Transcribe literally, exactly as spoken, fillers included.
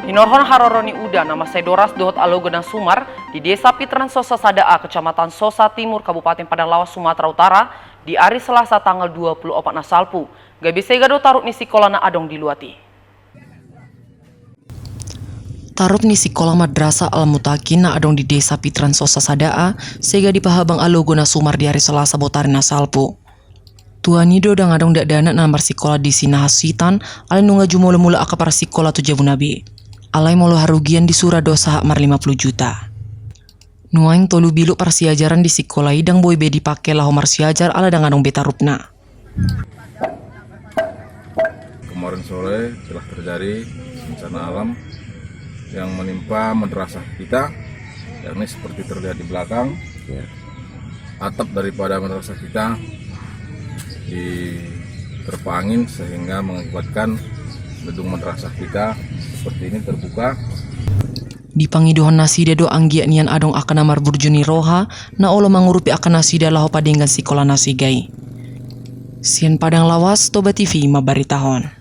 Hinorhon haroro ni udan na mansai doras dohot alogo na sumar di Desa Pitran Sosa Sada A, Kecamatan Sosa Timur, Kabupaten Padang Lawas, Sumatera Utara, di ari Selasa tanggal dua puluh opat na salpu, gabe sega do tarup ni sikola na adong di luat i. Tarup ni sikola Madrasah Al Mutakin na adong di Desa Pitran Sosa Sada A sega dipahabang alogo na sumar di ari Selasa botari na salpu. Tuani do ndang adong dakdanak na marsikola disi na hasuhitan, alai nunga jumolo mula angka parsikola tu jabuna be. Alai molo harugian disura do sahat marlima pulu juta. Nuaeng tolu bilu parsiajaran di sikola i ndang boi be dipake laho marsiajar ala ndang adong be tarupna. Kemarin sore telah terjadi bencana alam yang menimpa madrasah kita, yakni seperti terlihat di belakang. Ya. Atap daripada madrasah kita diterpa angin sehingga mengakibatkan gedung madrasah kita seperti ini terbuka. Dipangidohon nasida do anggiat nian adong angka na marburju ni roha na olo mangurupi angka nasida laho padenggan sikola na sega i. Sian Padang Lawas, Toba T V mambaritahon.